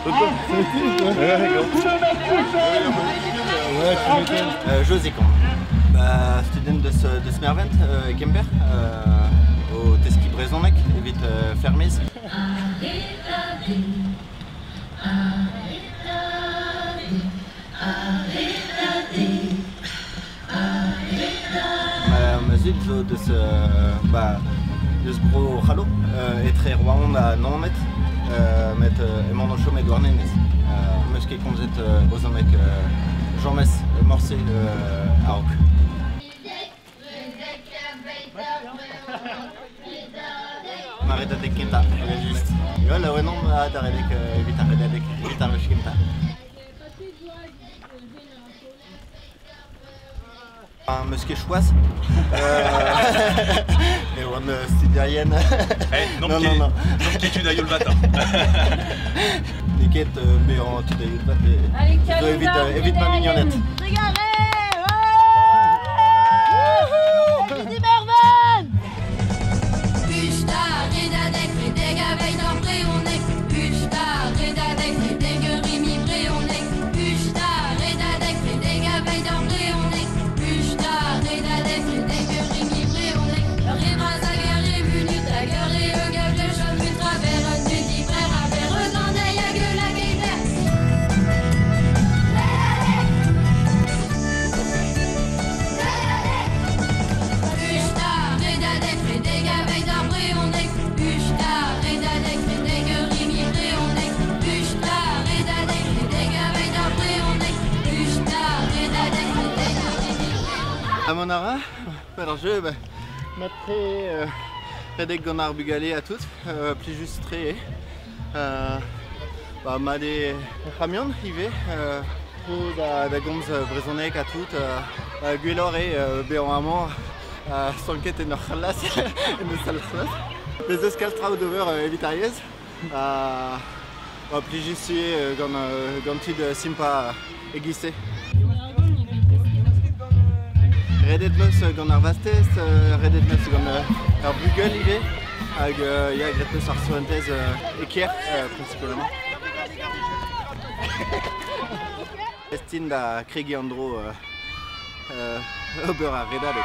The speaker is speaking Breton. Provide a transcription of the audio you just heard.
Ouais, tu m'étonnes. José Camp. Ba, student deus Mervent, e Kemper, o teskiñ brezhoneg evit fermez. Ma zud zo deus, ba, deus bro C'hallo, etre Roazhon ha Naoned, met emaon o chom e Douarnenez. 'Meus ket komzet brezhoneg james morse a-raok. Ma redadeg kentañ, evel-just. Ya, laouen on da redek evit ar redadeg, evit ar wech kentañ. 'Meus ket choaz. E oan studierien. Non, non, non. N'omp ket tud a youl vat. N'eo ket bezañ tud a youl vat. Evit, evit ma mignoned. Mont a ra, ar jeu, ba, mat-tre redek gant ar bugale ha tout, plijus-tre eo. Ba, mat eo ar c'hamion ivez, tro da gomz brezhoneg ha tout. Gwelloc'h eo bezañ amañ stanket en ur c'hlas, en ur sal c'hlas. Bez eus kalz traoù d'ober evit ar yezh. Ba, plijus eo gant tud simpa e-giz-se. Redet 'meus gant ar vastez, redet 'meus gant ur bugel ivez, hag ya, graet 'meus ar surentez e kêr principalement. Destin da kregiñ an dro ober ar redadeg.